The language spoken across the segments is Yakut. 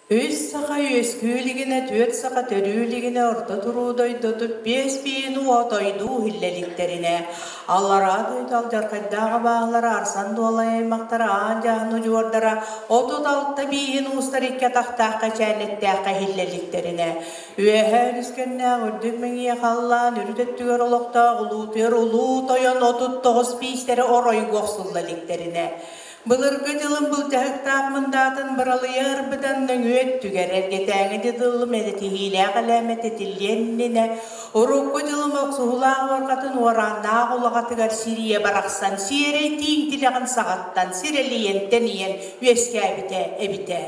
Үс саха үөскүү илигинэ, түөрт саха төрүү илигинэ орто туруу дойдутуп биэс биин уотойдуу иһиллэ иликтэринэ, аллараа дойду алдьархайдаах абааһылара Арсан Дуолай аймахтара аан дьаһан удьуордара 36 бииһин уустар икки атахтаахха чээннэттээххэ иһиллэ иликтэринэ, үөһээ өрүскэннээх үрдүк мэҥиэ халлаан үрүт өттүгэр олохтоох улуутуйар улуу тойон 39 биистэрэ оройго охсулла иликтэринэ, Былыргы дьылым былдьаһыктаах мындаатын быралыйа ырбытан нөҥүө өттүгэр эргэтээҥи дьыдыллым этитиһиилээх элээмэт этиллиэн иннинэ урукку дьылым охсуһулаах уорҕатын уорааннаах улаҕатыгар сирийэ барахсан сиэрэй тииҥ тилэҕин саҕаттан сирэлийэн тэнийэн үөскээбитэ эбитэ.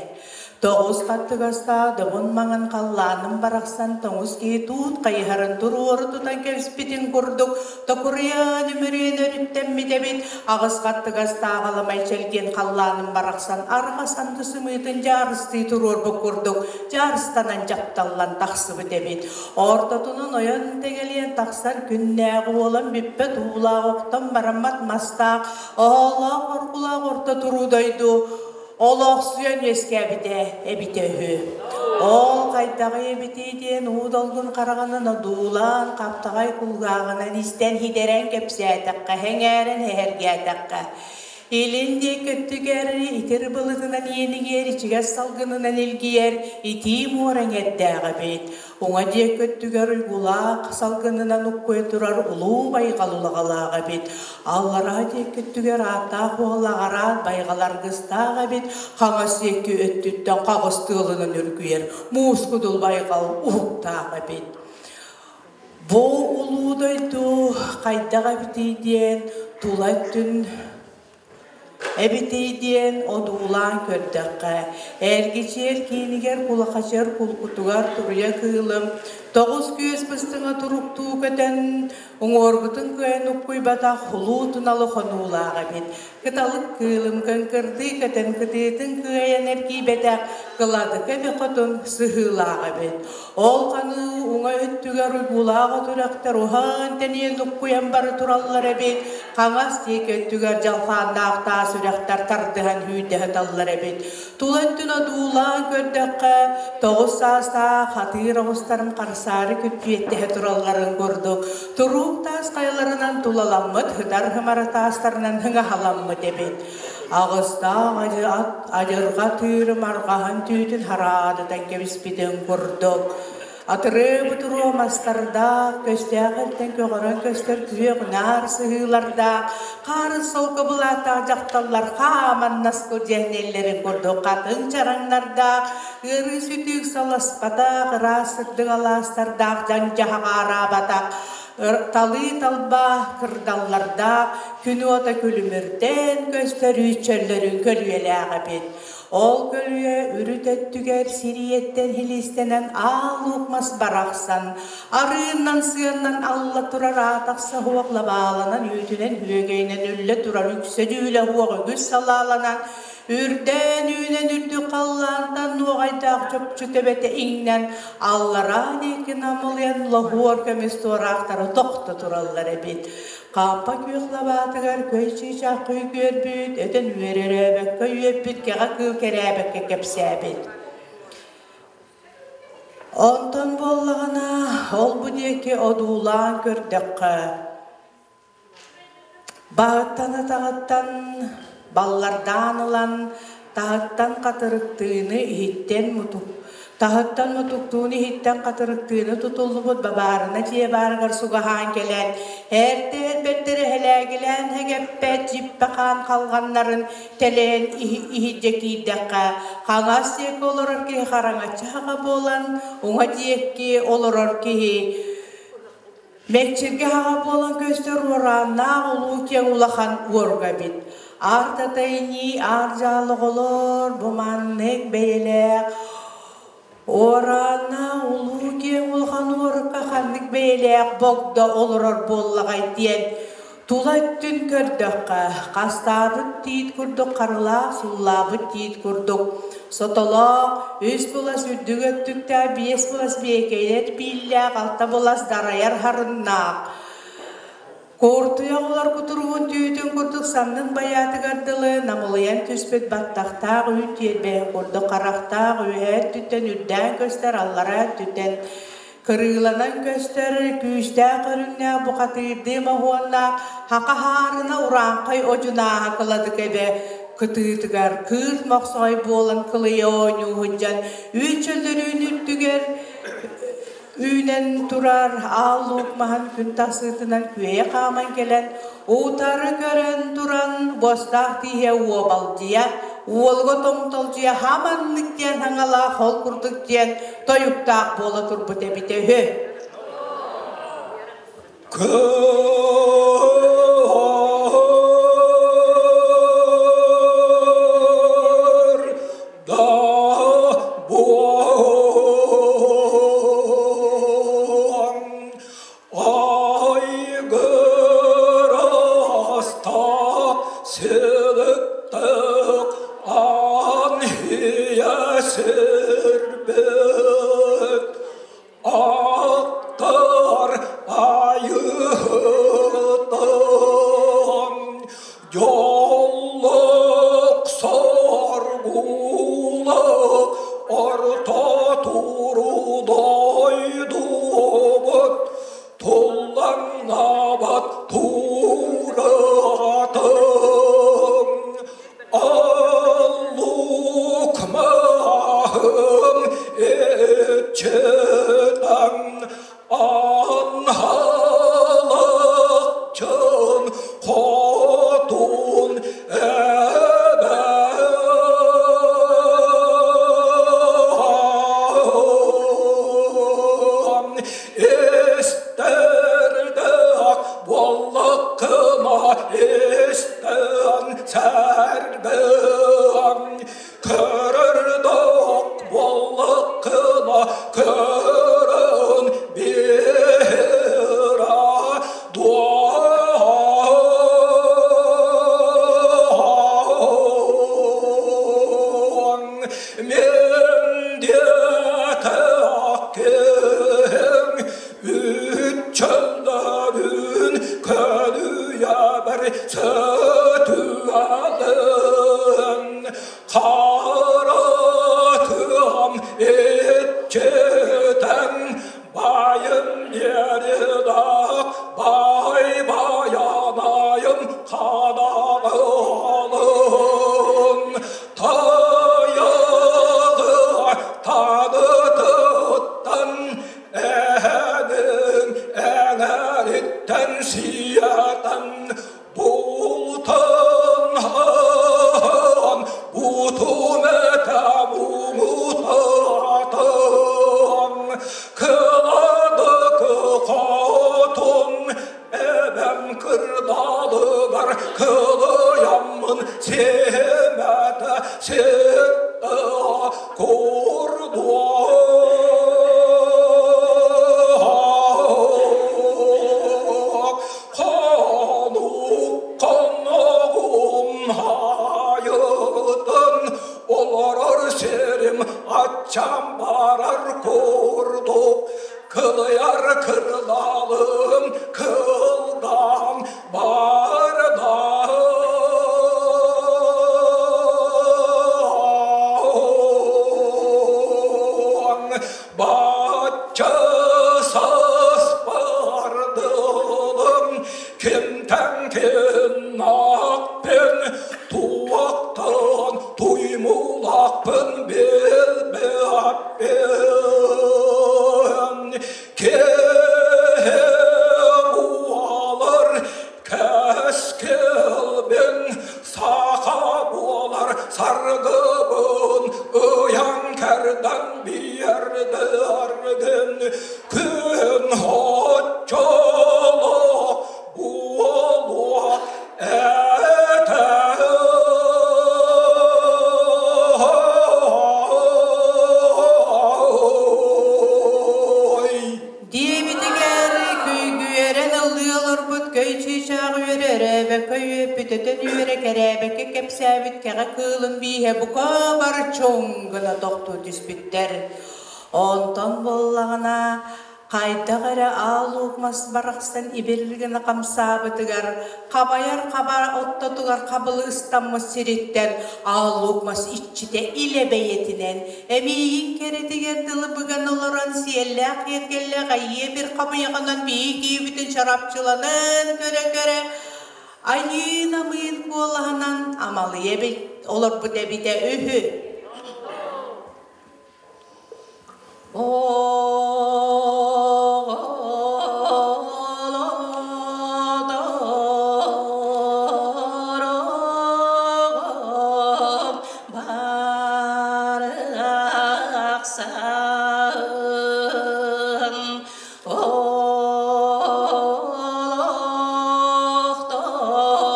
Тоҕус хаттыгастаах добун маҥан халлааным барахсан тоҥус киһи туут хайыһарын туруору тутан кэбиспитин курдук токуруйан үмүрүйэн өрүттэммит эбит. Аҕыс хаттыгастаах аламай чэлгиэн халлааным барахсан арҕас анды сымыытын дьаарыстыы туруорбут курдук дьаарыстанан дьапталлан тахсыбыт эбит. Ортотунан ойон тэгэлийэн тахсар күннээҕи уолан бүппэт уулаах охтон бараммат мастаах оһоолоох оргулаах орто туруу дойду Олохсуйан үөскээбитэ эбитэ үһү. Ол хайдаҕый эбитий диэн уу долгун хараҕынан одуулаан, хаптаҕай кулгааҕынан истэн хидэрэн кэпсээтэххэ, сэҥээрэн сэһэргээтэххэ, илин диэки өттүгэр итир былытынан иэнигиэр ичигэс салгынынан илгийэр итии муора эҥэрдээх эбит. Уҥа диэки өттүгэр уйгулаах салгынынан уккуйа турар улуу байҕал улаҕалаах эбит. Аллараа диэки өттүгэр ааттаах уол аҕараат байҕал аргыстаах эбит. Хаҥас диэки өттүттэн хаҕыс тыалынан үргүйэр муус кудул байҕал уһуктаах эбит. Бу улуу дойду хайдах эбитий диэн тула өттүн Эбитий диэн одуулаан көрдөххө, эргичиэр киинигэр кулахачыар кулкутугар туруйа кыылым тоҕус күөс быстыҥа туруктуу көтөн, уҥуоргутун кыайан уккуйбатах улуу туналы хонуулаах эбит. Кыталык кыылым кыҥкырдыы көтөн кытыытын кыайан эргийбэтэх кыладыка бөхөтүн сыһыылаах эбит. Ол ханыы уҥа өттүгэр уйгулаах отурэхтэр уһаан тэнийэн уккуйан бары тураллар эбит. Хаҥас диэки өттүгэр дьалхааннаах таас үрэхтэр тардыһан сүүрдэһэ эбит. Тула өттүн одуулаан көрдөххө, тоҕус саастаах хатыыр оҕустарын харсаары күппүөттэһэ туралларын курдук, туруук таас хайаларынан тулаламмыт һытар хымара таастарынан хыҥаһаламмыт эбит. Аҕыстаах адьырҕа тыырым арҕаһын түүтүн хараадытан кэбиспитин курдук, Атырыы-бутуруо мастардаах, көстөөх эртэн көҕөрөн көстөр күөх наар сыһыылардаах, хаарын солко былааттаах дьахталлар хааманнаскыл дьэһинэллэрин курдук хатыҥ чараҥнардаах, ыарыы сүтүүк саласпатах, ыраас сырдык алаастардаах дьаҥ-дьаһах аараабатах, талыы-талба кырдаллардаах, күн уота күлүмүрдээн көстөр үүччөллөрүн көлүйэлээх эбит. Ол көлүйэ үрүт өттүгэр сириэттэн хилиистэнэн аал луук мас барахсан, арыыннан сыаннан алла турар аатахса уох лабааланан үүтүнэн үөгэйинэн үллэ турар үксэ дьүүлэ уох үгүс салааланан, үрдээн үүнэн үрдүк халлаантан нуоҕайдаах чопчу төбөтө иҥнэн, аллараа диэки намылыйан лоһуор көмүс туораахтара тохто тураллар эбит. Хааппа күөх лабаатыгар көй чыычаах күйгүөрбүт, өтөн үөрэрөөбөккө үөппүт кэҕэ кыыл кэрээбэккэ кэпсээбит. Онтон буоллаҕына, ол-бу диэки одуулаан көрдөххө, баһыттан атаҕыттан баллардаан ылан, таһыттан хатырыктыыны иһиттэн мутук Таһыттан мутуктуун иһиттэн хатырыктыыны тутуллубут бабаарына дьиэ баарыгар сугаһаан кэлэн, эрдэ-эрбэттэр эһэлээгилээн сэгэппэт дьиппэ хаан халҕаннарын тэлэйэн иһирдьэ киирдэххэ, хаҥас диэки олорор киһи хараҥаччы хаҕа буолан, уҥа диэки олорор киһи Мэкчиргэ хаҕа буолан көстөр уорааннаах улуу киэҥ улахан уоруга эбит. Аар татайыныы аар дьаал оҕолор бу маннык бэйэлээх уорааннаах улуу киэҥ улахан уорукка ханнык бэйэлээх богдо олорор буоллаҕай диэн Тула өттүн көрдөххө, хастаабыт тиит курдук харылаах, суллаабыт тиит курдук сотолоох, үс былас үрдүк өттүктээх, биэс былас биэкэйэр бииллээх, алта былас дарайар харыннаах. Куортуйах улар кутуругун түүтүн курдук саннын байаатыгар дылы намылыйан түспүт баттахтаах үүт тиэрбэһин курдук харахтаах үөһээ өттүттэн үрдээн көстөр, аллараа өттүттэн кырыыланан көстөр күүстээх көрүҥнээх бухатыырдыы моһуоннаах хака хаарына урааҥхай одьунааһа кыладык эбэ кытыытыгар кыырт мохсоҕой буолан кылыйа оонньуу сылдьан үүт чөллөрүүн үрдүгэр Үүнэн турар аал луук маһын күн тахсыытынан күөйэ хааман кэлэн, утары көрөн туран буостаах тииһэ уобалдьыйа, уолуга тоҥтолдьуйа хаманнык диэн саҥалаах ол курдук диэн тойуктаах буола турбут эбитэ үһү. Көр да буон айгыраста сылыктык анһыйа сырбыт Аттар айыһытым, дьоллук соргулук орто туру дойдубут туллаҥнаабат туратым. Аллук маһым иччитэн анһалыкчын хотун эбэм истэрдэх буоллаххына истэн сэргээн көрөрдөөх буоллаххына көрөн биэрэ дуон мен диэтэх киһиҥ Үччэллэрин көлүйэбэр сөтүөлэн харатыам иччитэн байым диэридаах бай байанайым хадаҕалын тайаҕы танытыттан Эһэниҥ эҥэриттэн сиэтэн бултан бутун этэ муҥутаатан кыладыкы хотун эбэм кырдалыгар кылыйаммын сиэмэтэ ситта Курдук хонук хонугум хайытын олорор сирим аччам барар курдук кылыйар кырдалым кылган Бардан бачча сас бардылым кимтэн киннакпын туактан туймулакпын билбэппин Киһи буолар кэскилбин саха буолар саргыбын ыйан кэрдэн биэрдэргин күн оччолоох буолуо этэ. Диэбитигэр күйгүөрэн ыллыы олорбут көй чыычаах үөрэ өрөөбөккө үөппүт өтөн үөрэ кэрээбэккэ кэпсээбит кэҕэ кыылын бииһэ бука бары чоҥ гына тохтуу түспүттэр. Онтон буоллаҕына. Хайдах эрэ аал луук мас барахсан ибирир гына хамсаабытыгар, хабайар хаба оттотугар хабылы ыстаммыт сириттэн аал луук мас иччитэ илэ бэйэтинэн эмиийин кэрэтигэр дылы быган олорон сиэллээх киэргэллээх айыы бир хамыйаҕынан бии киирбитин чарапчыланан көрө-көрө айыы намыын куолаһынан амалыйа олорбут эбитэ үһү. Оҕолорум барахсан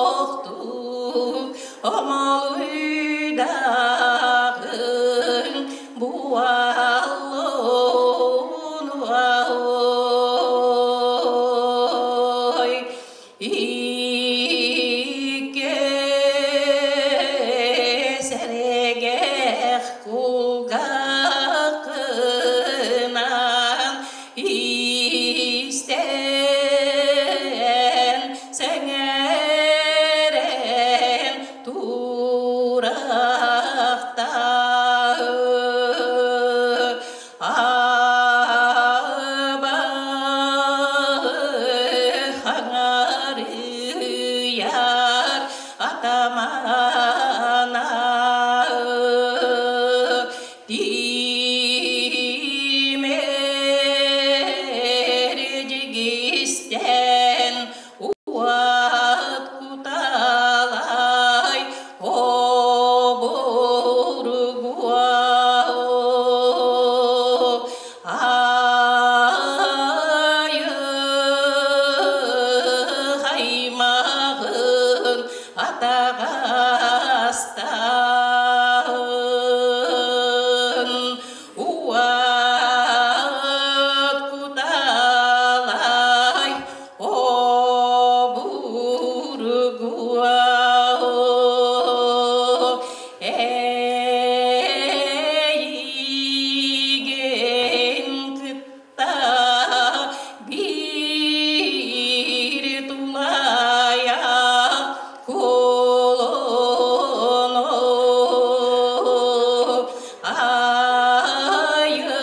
олохтоохтук омолуйдаҕыҥ буоллун ой иккис эрэгэх кулгааххынан истэн сэҥээрэн туурахта аба хаҥарыйар атамана Тимир дьигистэн уот куталай обургуа айы аймағын атаҕастаан уот куталай обургуа эйигин кытта биир тулаайах кулуну айы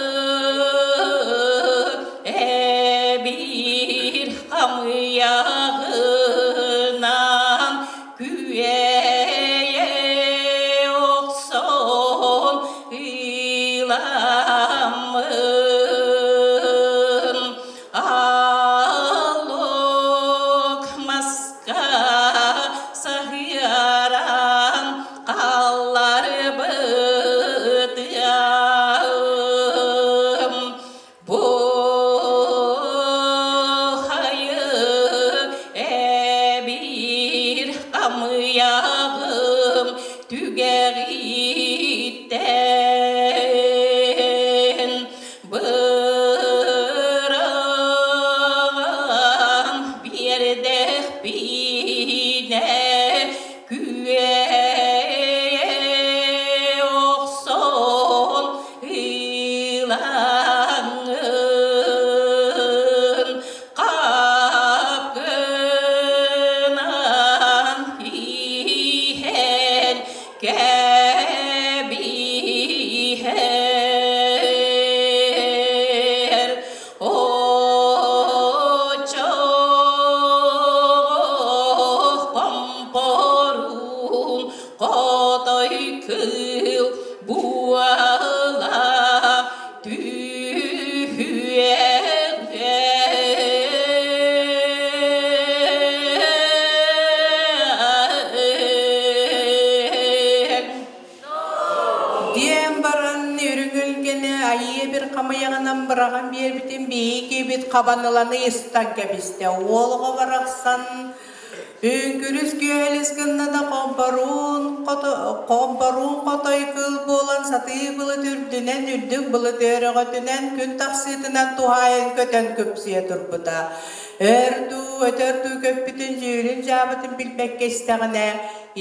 эбир хамыйаҕынан күөйэ охсон ыламмын аллок маска саһыаран халларбытыам бу хайы эбир хамыйаҕым түгэҕиттэн быраҕан биэрдэхпинэ күөйэ охсон ылаҥын хапкынан иһэн кэбиһэр очох помпорун хотой кыл буала түһүөҕэ. Диэн баран үрүҥүлгэни айыы бир хамыйаҕынан быраҕан биэрбитин биһиги хабан ылан ыйыстан кэбистэ. Уолга барахсан Үҥкүрүс күөлүс гынна да хомпоруун хомпоруун хотой кыл буолан сатыы былыт үрдүнэн үрдүк былыт өрөҕөтүнэн күн тахсыытынан туһаайан көтөн күпсүйэ турбута. Өр дуу, өтөр дуу көппүтүн дьүүлүн дьаабытын билбэккэ истэҕинэ,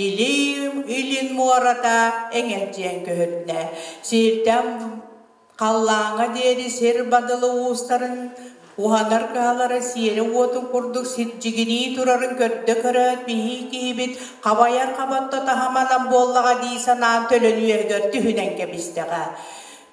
илиим илин муората эҥэлдьийэн көһүннэ. Сиртэн халлааҥҥа диэри сир бадылы уустарын Уһанар кыһалара сиэрэ уотун курдук сирдьигирии турарын көрдө көрөөт, биһии киһибит хабайар хабатта таһаманан буоллаҕа дии санаан төлөн үөһүгэр түһүнэн кэбистэҕэ.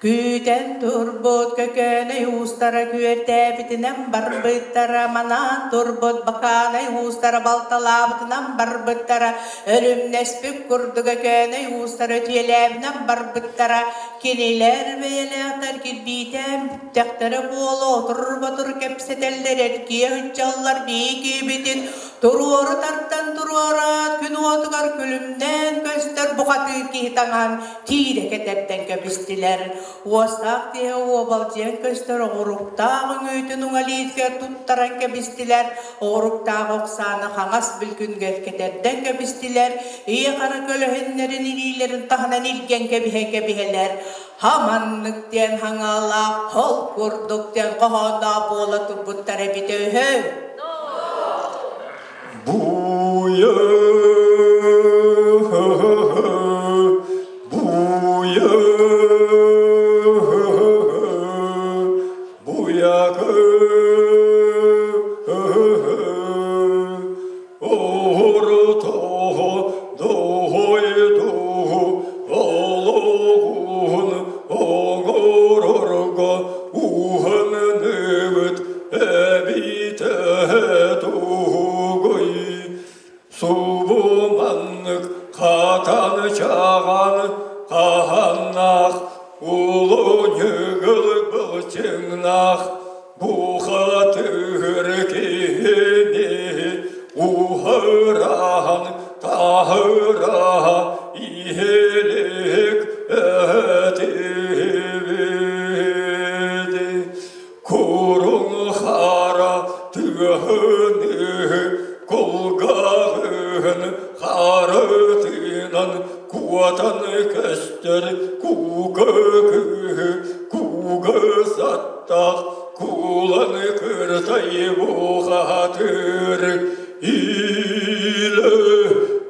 Күүтэн турбут көкөөнөй уустара күөртээбитинэн барбыттара, манаан турбут бакаанай уустара балталаабытынан барбыттара, өлүмнэспит курдук өкөөнөй уустара өтүйэлээбинэн барбыттара, кинилэр бэйэлээхтэр кирбиитээн бүттэхтэрэ буола отур-ботур кэпсэтэллэр, эргийэ сылдьаллар биикибитин туруору тардан туруораат, күн уотугар күлүмнээн көстөр бухатыыр киһи таҥаһын тиирэ кэтэрдэн кэбистилэр. Уостаах киһи уобалдьыйан көстөр оҕуруктаах үҥүүтүн уҥа илиитигэр туттаран кэбистилэр. Оҕуруктаах Оксана хаҥас бүлгүнгэр кэтэрдэн кэбистилэр. Ийэ-хара көлөһүннэрин илиилэрин таһынан илгэн кэбиһэ-кэбиһэлэр. Хаманнык диэн хаҥалаах хол курдук диэн хоһоонноох буола турбуттар эбитэ үһү. Буйа, буйа, буйакы, орто дойду олоҕун оҥорорго уһанныбыт эбитэ тугуй субу маннык хатан чаҕан хаһаннаах улуу ньыгыл былчыҥнаах бухатыр киһини уһараан таһыра иһилик этибит куруҥ хара тыаһыны кулгааҕын харытынан куотан көстөр кууга кыыһы кууга саттах куулан кыртай бухатыр илэ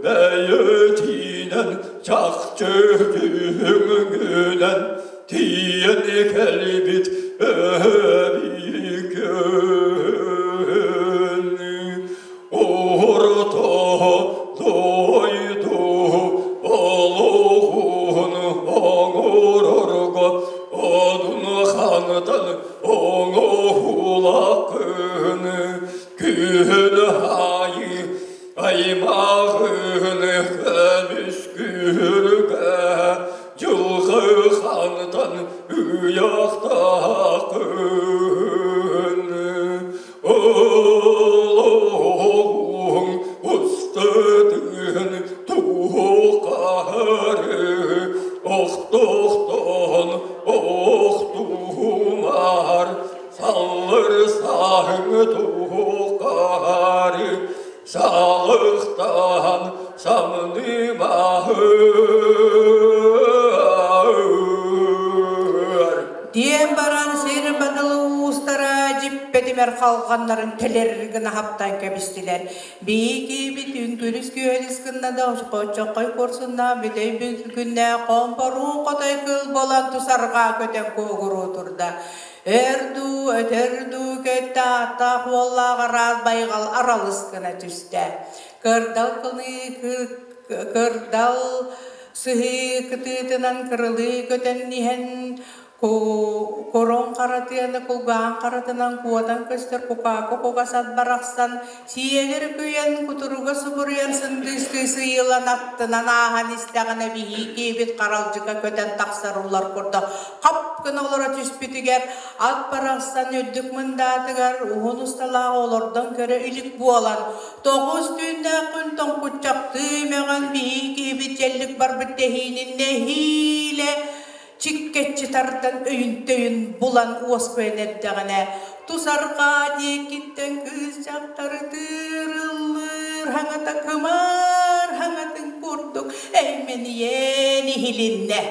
бэйэтинэн чахчы түһүҥүнэн тиийэн кэлбит өбүкөн орто дойду олоҕун оҥорорго одун хантан оҥоһулакын күн аайы аймаҕын көмүскүүргэ дьылҕы хантан ыйахтаахын олоҕуҥ устатыгын туохаары охтохтон охтумар саллыр сааһыҥ туохаары салыхтаан самнымаһыр. Диэн баран сир бадылы уустара дьиппэтимэр халҕаннарын тэлэр гына хаптан кэбистилэр. Биики бүтүн күрүс күөлүс гынна да очхой курсунна бүтэй күннэ хомпоруу хотой кыл болан тусарҕаа көтөн куогуруу турда. Өр дуу, өтөр дуу көттө ааттаах уоллаах араас байҕал аралыс гына түстэ. Кырдал кылыы кырдал сыһыы кытыытынан кырылыы көтөн иһэн Курун харатыаны кулгаан харатынан куотан көстөр кукаакы кугас ат барахсан сиэлэр күйэн кутуруга субуруйан сындыыстыы сыыйылан аттынан ааһан истэҕинэ биһии киэбит харалдьыка көтөн тахсар улар курдук хап гына олоро түспүтүгэр ат барахсан үрдүк мындаатыгар уһун усталаах олордон көрө илик буолан тоҕус түүннээх күн тоҥкуччахтыы мөҕөн биһии киһибит дьэллик барбыт тэһиинин нэһиилэ чиккэччи тардан өйүн-төйүн булан уоскуйан эрдэҕинэ тус арҕаа диэкиттэн кыыс дьахтары тыырыллыыр хаҥата кымар хаҥатын курдук эймэнийэн иһилиннэ.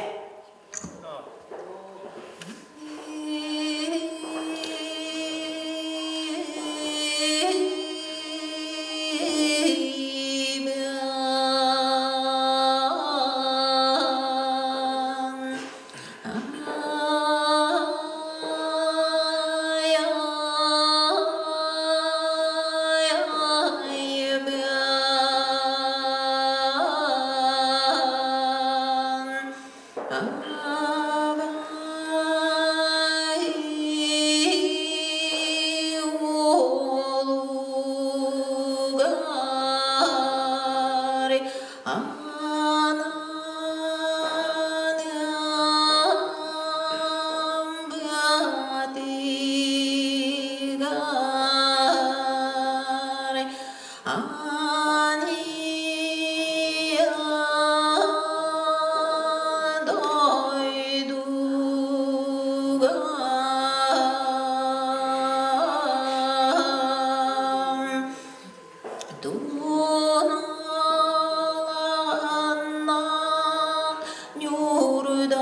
Туналаннах ньурданан,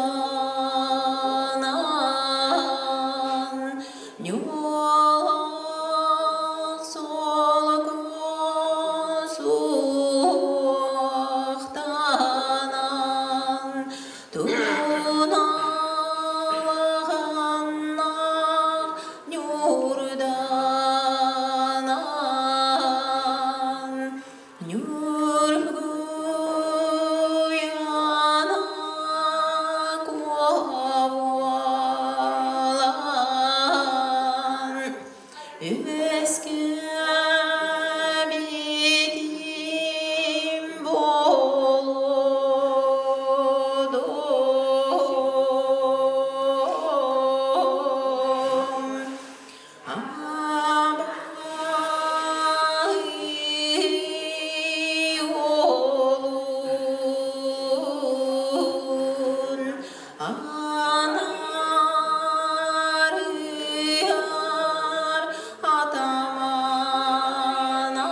ньуолах солко суохтанан, туналаннах ньурданан, Ньургуйаана куолаан, үөскээбитим буолуом. Абай уолун анарыар атамана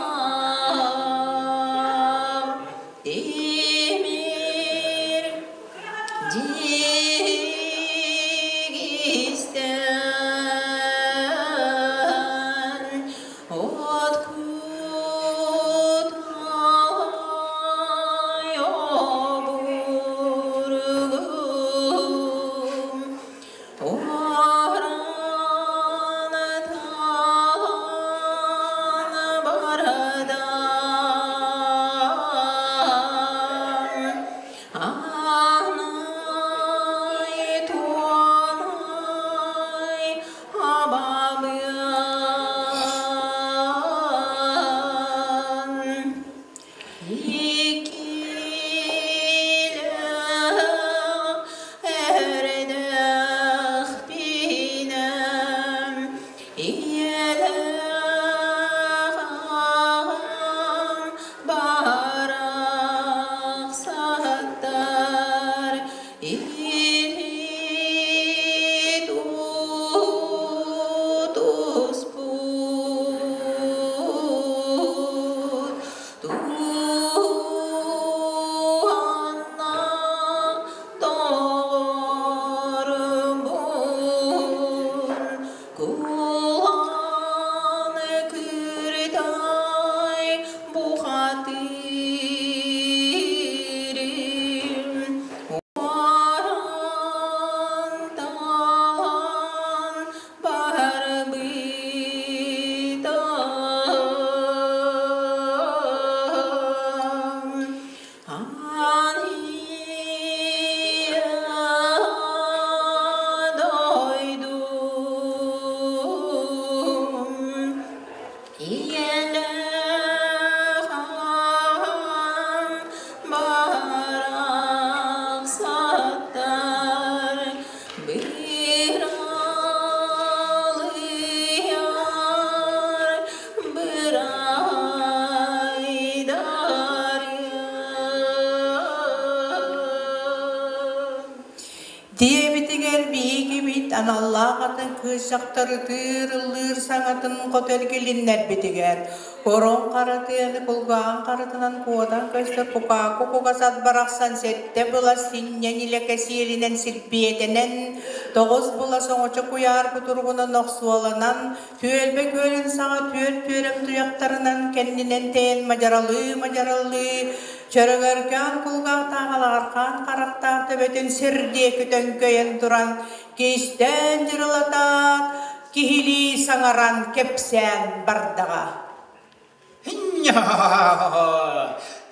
тимир Дигистэн от кутай обургум Оран талан бардан Анай туонай абабыан Иккилээх эрдэхпинэ ийэлээх аҕам барахсаттар илии тутуспут туһанна доҕорбун кулан кыртай бухатырым Уаран талан барбытам Ания дойдум Ийэлээх аҕам барахсаттар быралыйар бырайдарым. Диэбитигэр биһигибит аналлаах атын кыыс дьахтар ытыыр-ыллыыр саҥатын хото эргилиннэрбитигэр, орон хара тыаны кулгааҕын харатынан куотан көстөр кукааку кугас ат барахсан сэттэ былас синньэн илэ кэсиэлинэн силбиэтэнэн, тоҕус былас оҥочо куйаар кутуругунан охсуоланан, түөлбэ күөлүн саҕа түөрт түөрэм туйахтарынан кэннинэн тэйэн мадьаралыы-мадьаралыы, Чөрөгөркөөн кулгаахтаах алаҕархаан харахтаах төбөтүн сир диэки төҥкөйөн туран, кистээн дьырылатаат, киһилии саҥаран кэпсээн бардаҕа.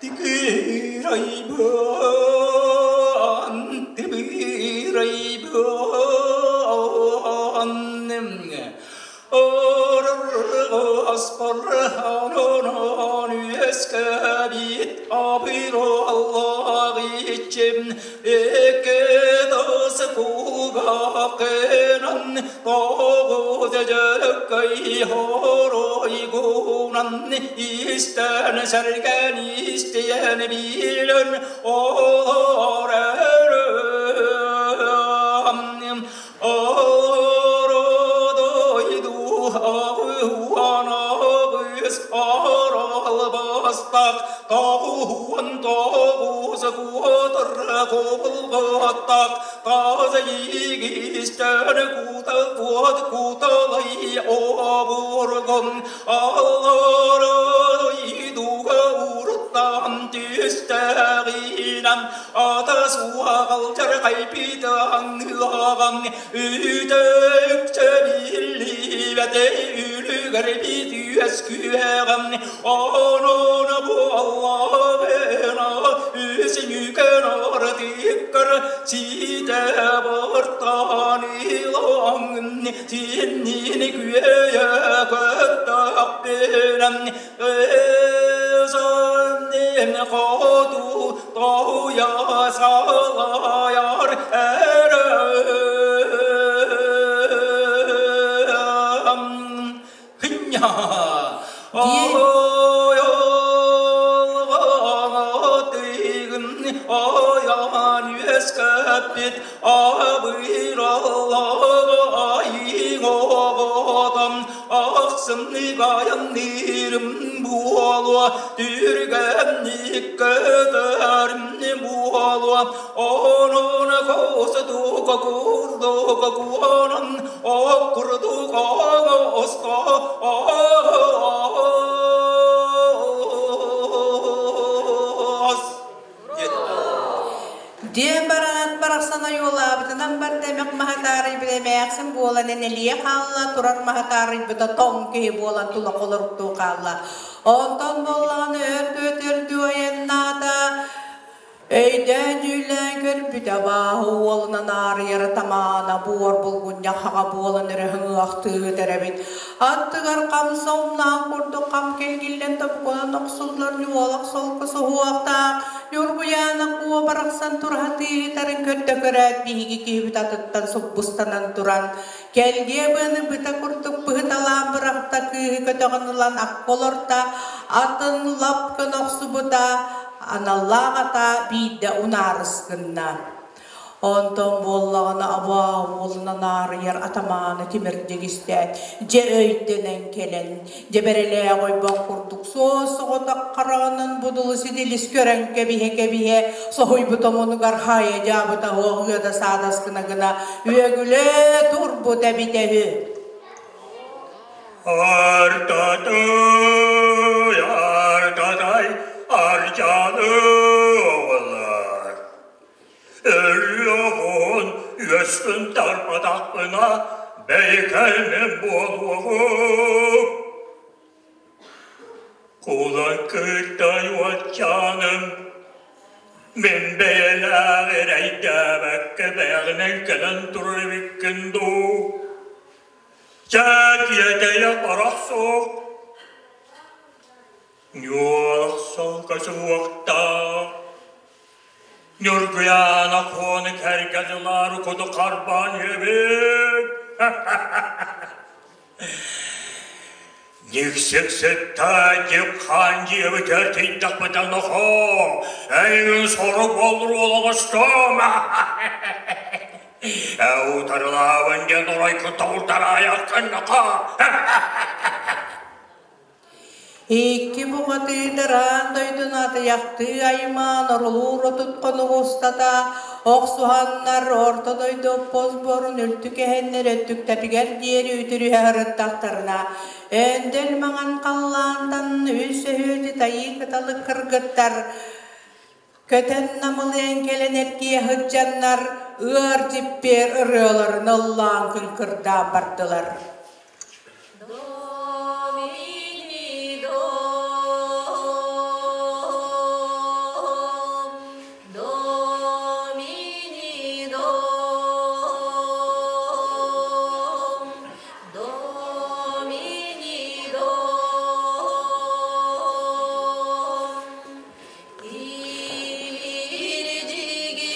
Тикирайбан, тибирайбан, Аспарханонон үөскэбит абыраллаах иччим икки тас кулгаахынан тоҕус дьөлөккөй хоройгунан истэн сэргэн истиэн билэн олор Ородойду аҕыанагыс аралбастак 99 куотар кобылгаттак таза игистен кута куот куталай обургун аллародойдуга уруттан түстәгинам ата суагалчар кайпитан үтөкчө биллибете үлүгэр битүөскүөҕэм онон буоллаҕына үсүнүкэн ортиккар ситэ бортан илоҥ тиннин күөйэ көттөхпүнэм Эсэннин хоту тоуя салаяр эрэм Хынья Диэн Ойолҕатыгын ойон үөскэппит абыраллаҕайыҥ оҕотом ахсымныгаяннырым буолуо түргэнник көтөрүм буолуо онон косдука курдука куонан оккурдук оҥосто Диэн баран барахсан ойуулаабытынан барда эмэх маһа таарыйбыт эмээхсин буолан энэлийэ хаалла, турар маһа таарыйбыта тоҥ киһи буолан тула холоруктуу хаалла. Онтон буоллаҕына өр көтөрдүү айаннаата, өйдөөн-дьүүллээн көрбүтэ абааһы уолунан аарыйара тамаана буор булгунньах хаҕа буолан эрэ ыһыахтыы эрэбит. Аттыгар хамса умнаан курдук хам кэлгиллэн тобукунан охсуллар ньуолах солко суһуохтаах Ньургуйаана куо барахсан тураһатыытарын көрдө көрөөт биһиги киһибит атыттан суббустанан туран кэлгиэ быаны быта курдук быһыталаан бырахта кыыһы көтөҕөн ылан акка олорто атын лап гына охсубута аналлаах ата биирдэ унаарыс гынна. Онтон буоллаҕына абаа уолунан аарыйар атамааны тимирдик истээт, дьэ өйдөнөн кэлэн, дьэбэрэлээх ойбон курдук суос-соҕотох хараҕынан будулу сидилис көрөн кэбиһэ-кэбиһэ, соһуйбут омунугар хайа дьаабыта оһуо да саадас гына-гына үөгүлээ турбут эбитэ үһү. Артатай, артатай, арчаны оҕолор. Өлүөҕүн үөскүн тарпатахпына бэйикэлмин буолуоҕум. Кулан кыыртай уолчааным, мин бэйэлээх эрэйдээбэккэ бэйэҕинэн кэлэн турар эбиккин дуу? Чэ, тиэтэйэ харах суох. Ньуолах солко суохтаах. Ньургуйаана Куону кэргэнилаары куду харбаан иһэбин. Никсик сытта дип хаан диэбитэр тыйдахпытан нохоо, эйигин сорук боллур оҕостом. Утарылаабын диэн оройкун тобултараайаххын нохоо. Икки бухатыырдараан дойдуну атыйахтыы аймаан орулуур отут хонук устата охсуһаннар орто дойду оппосборун үлтү кэһэннэр өттүктэригэр диэри үтүрүһэ сырыттахтарына өндөл маҥан халлаантан үс өһүөтү тайыы кыталык кыргыттар көтөн намылыйан кэлэн эргийэ сылдьаннар ыар дьиппиэр ырыаларын ыллаан кыҥкырдаан бардылар. Домини dom, Domini dom, Domini dom.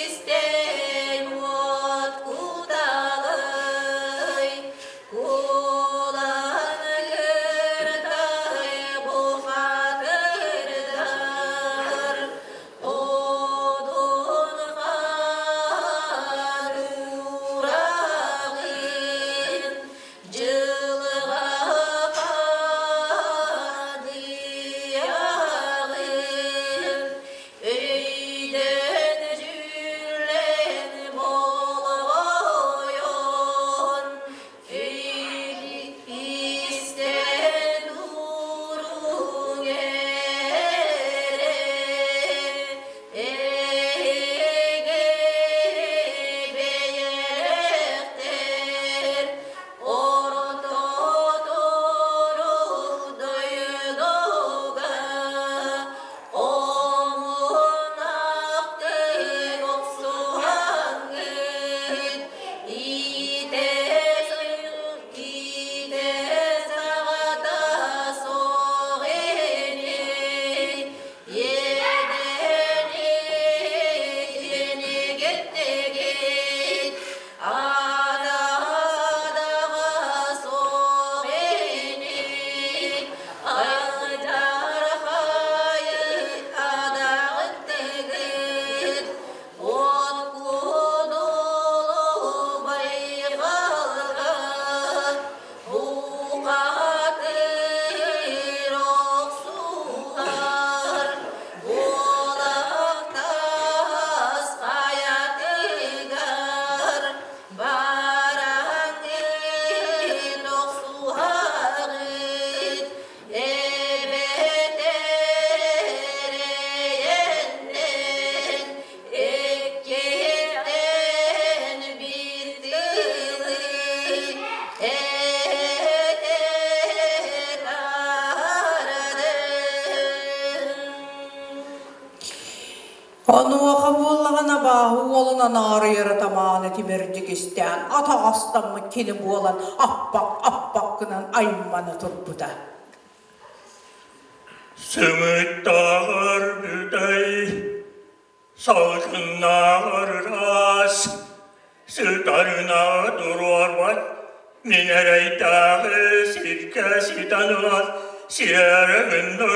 Тимирдьигистэн уот куталай, абааһы уолун анаарыйара тамааны тимирдик истээн, атаҕастаммыт кини буолан аппак-аппак гынан аймана турбута. Сымыттааҕар бүтэй, салгыннааҕар ыраас, сытарына туруорбат, мин эрэйдээҕи сиргэ ситэн ылар сиэрэ гынна.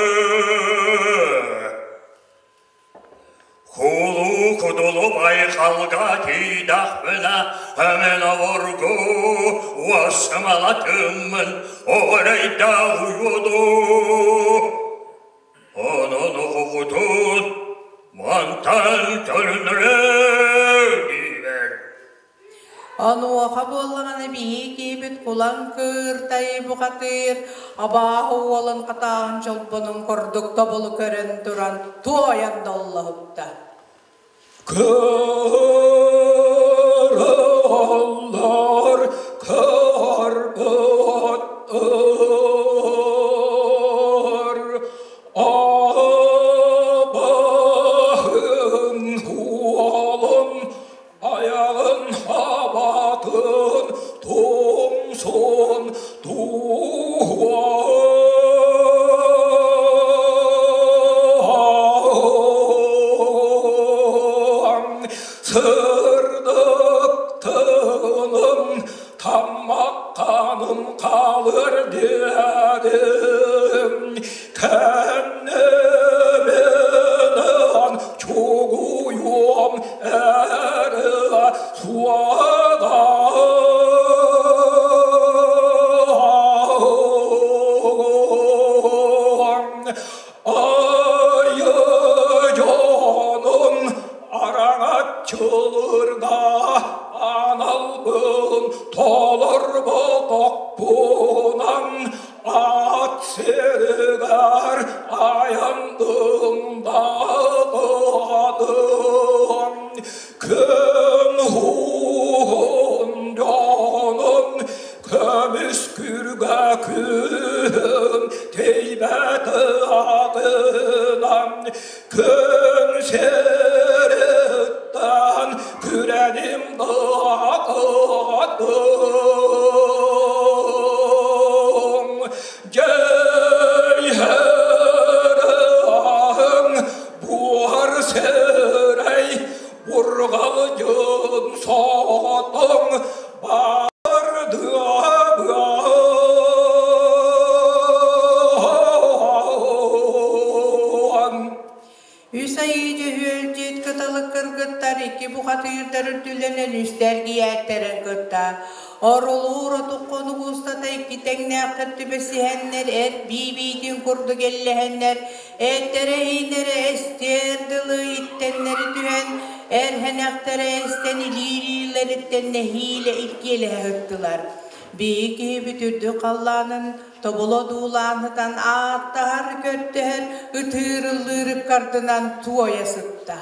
Кулуу кудулу байҕалга тиийдэхпинэ, эмин обургу уос-сымалатыммын оҕоройдоох уйуду. Онон оҕоҕутун мантан төннөрө диибэр. Онуоха буоллаҕына биһиги киһибит кулан кыыртай бухатыыр абааһы уолун хатааһын чолбонун курдук тобулу көрөн туран туойан доллоһутта. Кыраллар кыргыттар абаһын уолун айаҕын хабатын тумсун туһуан сырдык тыыным таммаққаным қалыр дедім кәннеменен чугуйум әрі суаған айы-жонун араҥаччылыырга аналбын толорботохпунан ат сиригэр айандым даҕадым күн уһун дьонун көмүс күргэ күн тэйбэт аҕынан күн сириттэн күрэним даҕадым дьэйһэрэһиҥ буор сирэй бурҕалдьын соҕотоҥ бардыабыан. Үс айыы дьөһүөлдьүт кыталык кыргыттар икки бухатыырдар үрдүлэнэн үстэргийээттэрин кытта орулуур отуккону устата икки тэҥнээхтэр түбэсиһэннэр эр бии-биитин курдук эллэһэннэр эттэрэ иинэрэ эстиэр дылы иттэннэри түһэн эр һэнэхтэрэ эстэн илиилииллэриттэн нэһиилэ илгиэлэһэ ыттылар. Биһи киһибит үрдүк халлаанын тобулу одуулаан ааттаһар, көрдөһөр, ытыырыллыыр ыккардынан туойа сытта.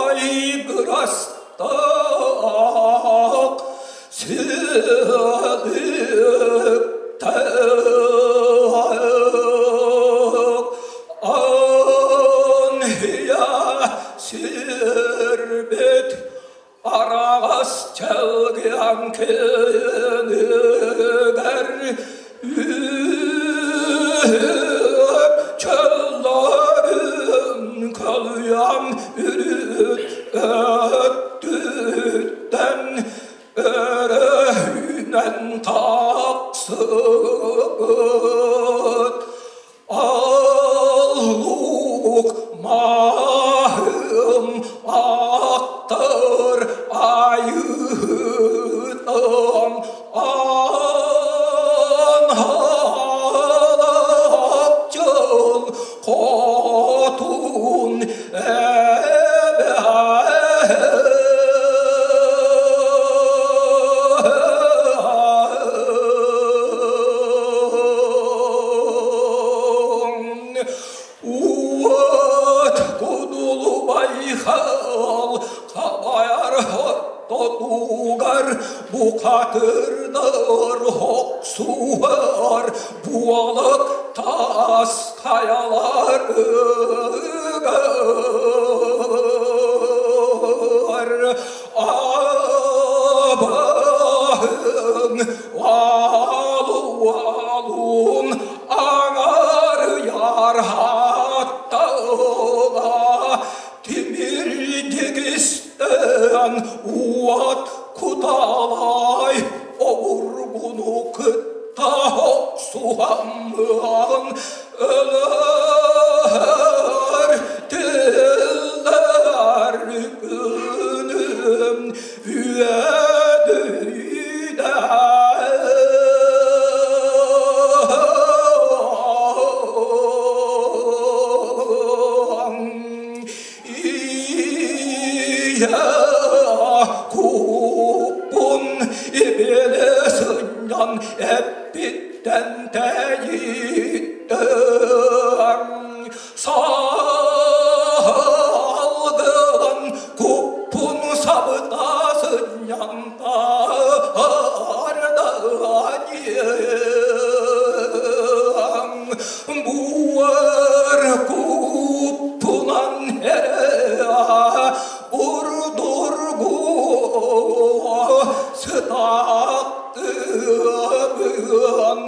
Ай бырастаах сыалыктаах анһыйа сирбит араҕас чэлгиэн күнүгэр үп чөллөрүн көлүйэн үрүт өттүттэн өрөһүнэн тахсыбыт Аллук маһым аттыр айыытым анһалапчыл хотун эбээн уот кудулу байхал хабайар хотон Ортотугар бухатырдар охсуһар буолук таас хайаларыгар абаһыҥ уолун аҥарыйар хаттаҕа тимир дигистэн уот куталай обургуну кытта охсуһаммыан өлөр тыллар күнүм Куппун ибили сынньан эппиттэн тэйиттэн Салгын куппун сабыта сынньан Буар куппунан урдургу сытаттыбын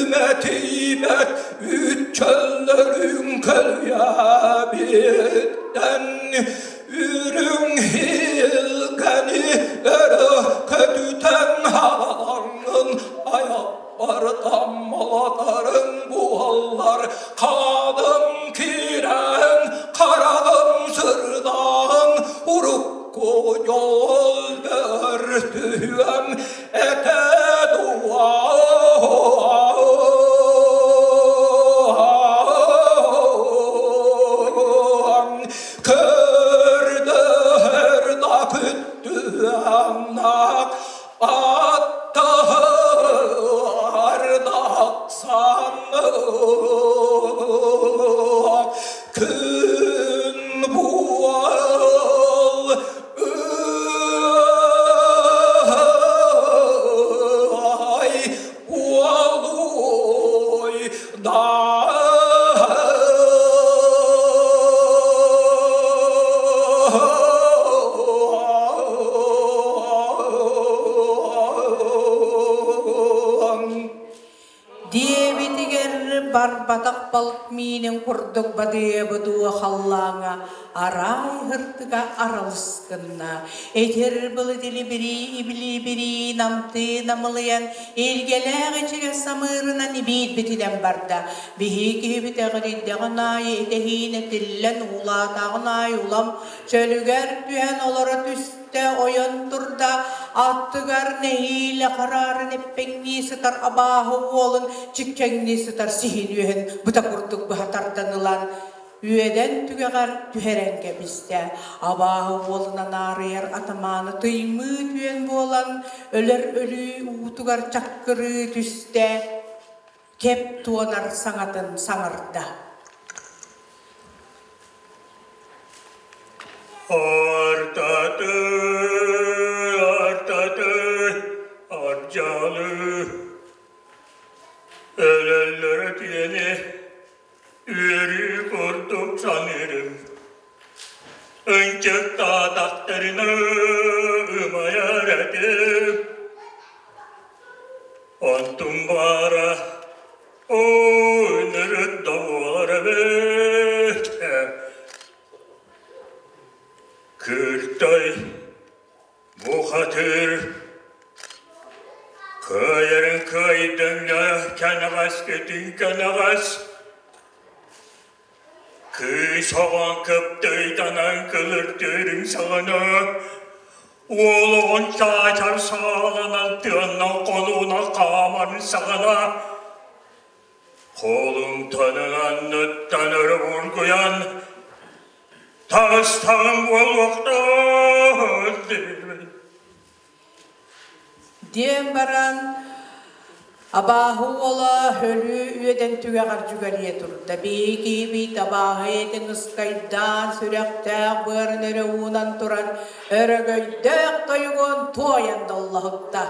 Үрүмэтийбэт үччөллөрүн көлүйэбиттэн үрүҥ иһилгэни өрө көтүтэн хаалаҥҥын айахпар таммалатарыҥ буоллар хааным киирэн хараҕым сырдаан урукку дьол бөртүөм этэ дуо. Көрдөһөр да күттүөмнак аттаһар да саннык күн буол ай уолуй да. Диэбитигэр барбатах балык миинин курдук бадыабы халлааҥа арай һыртыга аралыс гынна. Этэр былыт илибирии ибилибирии намтыы намылыйан илгэлээх ичигэс самыырынан ибиирбитинэн барда. Биһи киһибит эҕирийдэҕин аайы итэһиин этиллэн уулаатаҕын аайы улам чөлүгэр түһэн олоро түстэ, ойон турда, аттыгар нэһиилэ хараарын эппэҥнии сытар абааһы уолун чиккэҥнии сытар сиһин үөһүн быта курдук быһа тардан ылан үөдэн түгэҕэр түһэрэн кэбистэ. Абааһы уолунан аарыйар атамааны тыймыы түөн буолан өлөр өлүү уутугар чаккырыы түстэ, кэп туонар саҥатын саҥарда. Артаты, артаты, ардьалы, өлөллөрө диэни үөрүү курдук саныырым. Ынчыктаатахтарына ымайар этим. Онтум баара өнөрөт да буолар эбит. Кыртай бухатыр кыайарын кыайдыҥ да кэнэҕэскитин кэнэҕэс кыыс оҕон кыптыйданан кылыртыырын саҕана уол оҕон чаачар сааланан тыаннан хонууна хаамарын саҕана холумтанын анныттан өрө бургуйан таҕыстаҕым буолуохтаах диибин. Диэн баран абааһы уола өлүү үөдэн түгэҕэр дьүгэлийэ турда. Биһиги табааһы этин ыскайдаан, сүрэхтээх быарын өрө уунан туран, өрөгөйдөөх тойугун туойан доллоһутта.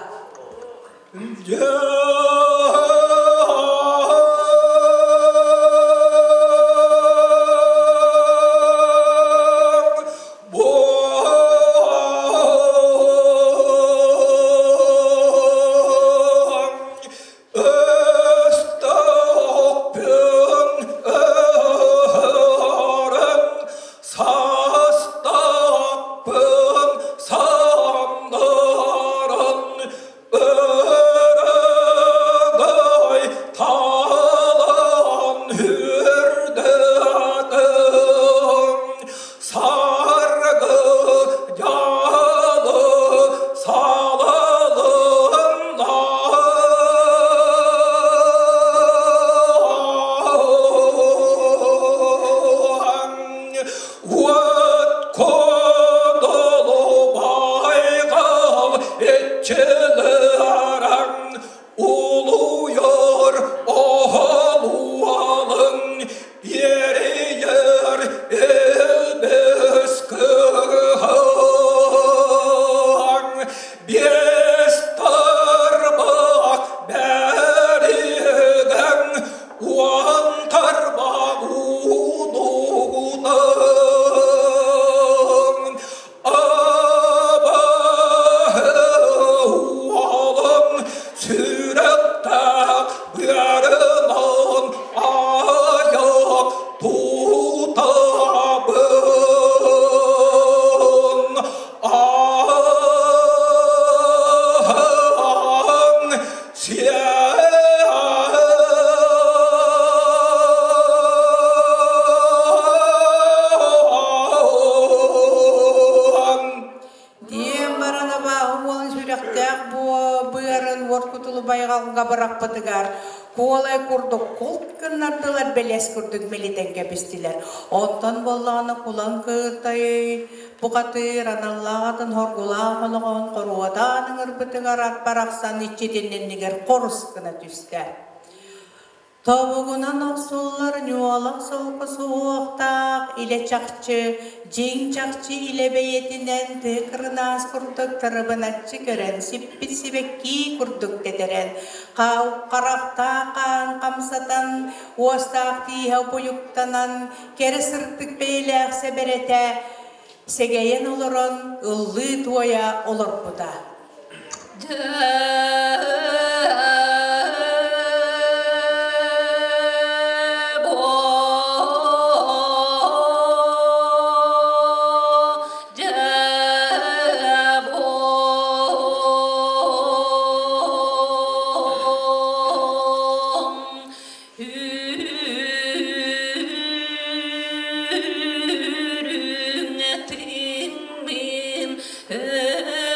Диэн баран абааһы уолун сүрэхтээх быарын уоркутулу байҕалга бырахпытыгар куолай курдук култ гыннардылар, бэлэс курдук мэлитэн кэбистилэр. Оттон буоллаҕына кулан кыыртай бухатыыр аналлаах атын хоргулаах олоҕун хоруотаан ыҥырбытыгар ат барахсан иччитин иннигэр хорус гына түстэ. Тобугунан охсуллар ньуолах солко суһуохтаах илэ чахчы, дьиҥ чахчы илэ бэйэтинэн тыыкырынаас курдук тырыбыначчы көрөн, сиппит сибэккии курдук тэтэрэн, харахтаах хаан хамсатан, уостаах тииһэ буйуктанан, кэрэ сырдык бэйэлээх сэбэрэтэ сэгэйэн олорон ыллыы-туойа олорбута. Үрүҥ тыынмын өрөйбүт.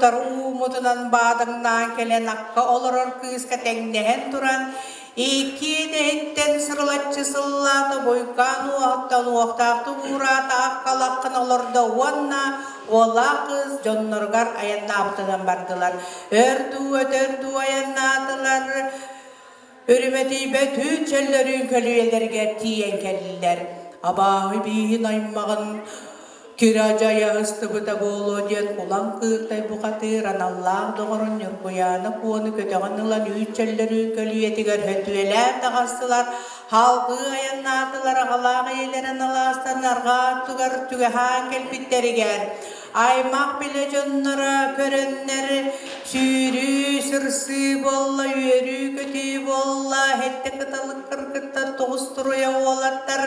утары ууммутунан баадыҥнаан кэлэн акка олорор кыыска тэҥнэһэн туран, икки идэһиттэн сырылаччы сыллаата, буйкаан уоһуттан уохтаахтык уураата, акка лаххын олордо уонна уоллаах кыыс дьонноругар айаннаабытынан бардылар. Өр дуу, өтөр дуу айаннаатылар. Өрүмэтийбэт үүт чөллөрүүн көлүйэлэригэр тиийэн кэллилэр. Абааһы бииһин аймаҕын кира дьайа ыстыбыта буолуо диэн Кулан Кыыртай бухатыыр аналлаах доҕорун Ньургуйаана Куону көтөҕөн ылан үүт чөллөрүүн көлүйэтигэр хөтүөлээн таҕыстылар. Халгыы айаннаатылар аҕалаах ийэлэрин алаастан арҕаа өттүгэр түгэһээн кэлбиттэригэр аймах билэ дьонноро көрөннөр сүүрүү сырсыы буолла, үөрүү-көтүү буолла, эһэттэ кыталык кыргыттар тоҕус туруйа уолаттар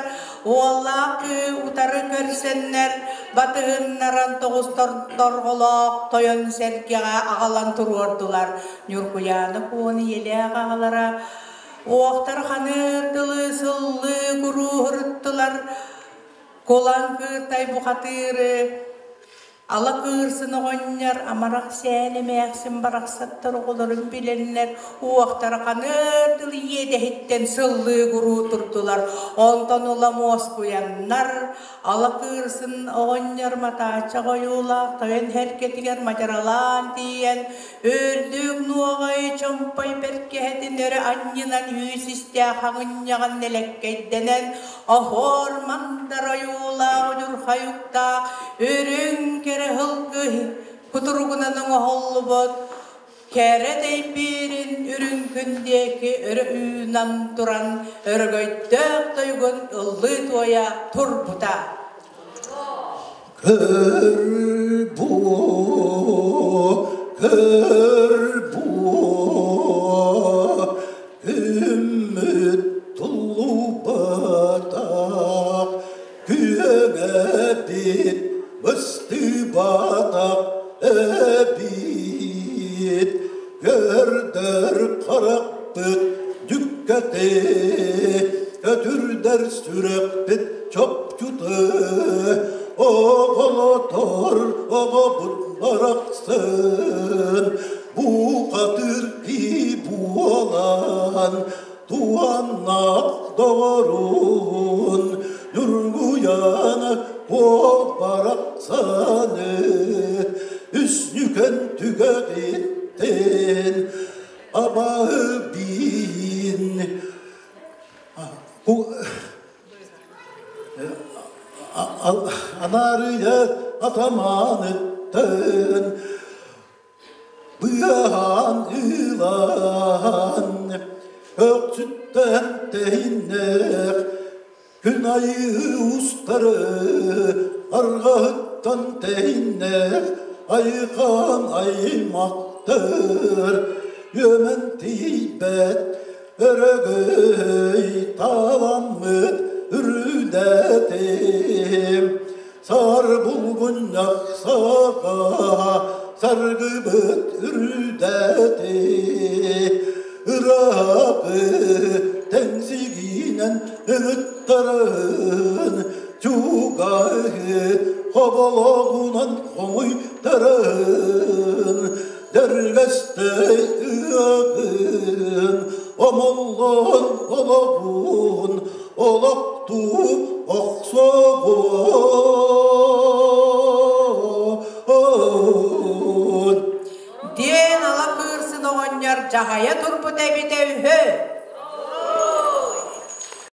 уоллаах кыы утары көрсөннөр батыһыннаран тоҕус торҕолоох тойон сэргэҕэ аҕалан туруордулар. Ньургуйаана Куон ийэлээх аҕалара уохтар ханыыр дылы сыллыы курууһуруттулар. Кулан Кыыртай бухатыыры Ала кыырсын оҕонньор амарах сээн эмээхсин барахсаттар оҕолорун билэннэр уохтара ханыар дылы иэдэһиттэн сыллыы гуруу турдулар. Онтон ыла муоскуйаннар ала кыырсын оҕонньор матааччах ойуулаах тойон эргэтигэр мадьаралаан тиийэн үрдүк нуоҕай чомпой бэркэһэтин өрө анньынан үүс истээх хаҥынньаҕын нэлэккэйдэнэн оһуор мандар ойуулаах удьурхайыктаах үрүҥ кэрэ сылгы кутуругунан оҥоһуллубут кэрэ дэйбиирин үрүҥ күн диэки өрө үүнэн туран өрөгөйдөөх тойугун ыллыы туойа турбута. Көр бу, көр бу, үмүт туллубатах, күөҥэбит быстыбатах эбит, көрдөр харахпыт дьүккэтэ, көтүрдэр сүрэхпит чопчута, оҕолотор оҕобут барахсан, бухатыр кии буолан, туаннаах доҕорун, Ньургуйаана куо барахсаны, үснүкэн түгэҕиттэн абаһы биин Анаарыйа атамааныттан быаһаан ыылаан өксүттэн тэһиннэх күн айыы устары арҕаһыттан тэһиннэх айыхан аймахтар үөмэн тиийбэт өрөгөй таламмыт үрдэтим сар булгунньах саха саргыбыт үрдэтэ ыраахы тэҥсигинэн ыҥыттарын чугаһы хобологунан хоҥуйтарын дэргэстэй ыагын омоллон олоҕун олохтуу охсоҕун Диэн ала кыырсын оҕонньор дьаһайа турбут эбитэ үһү.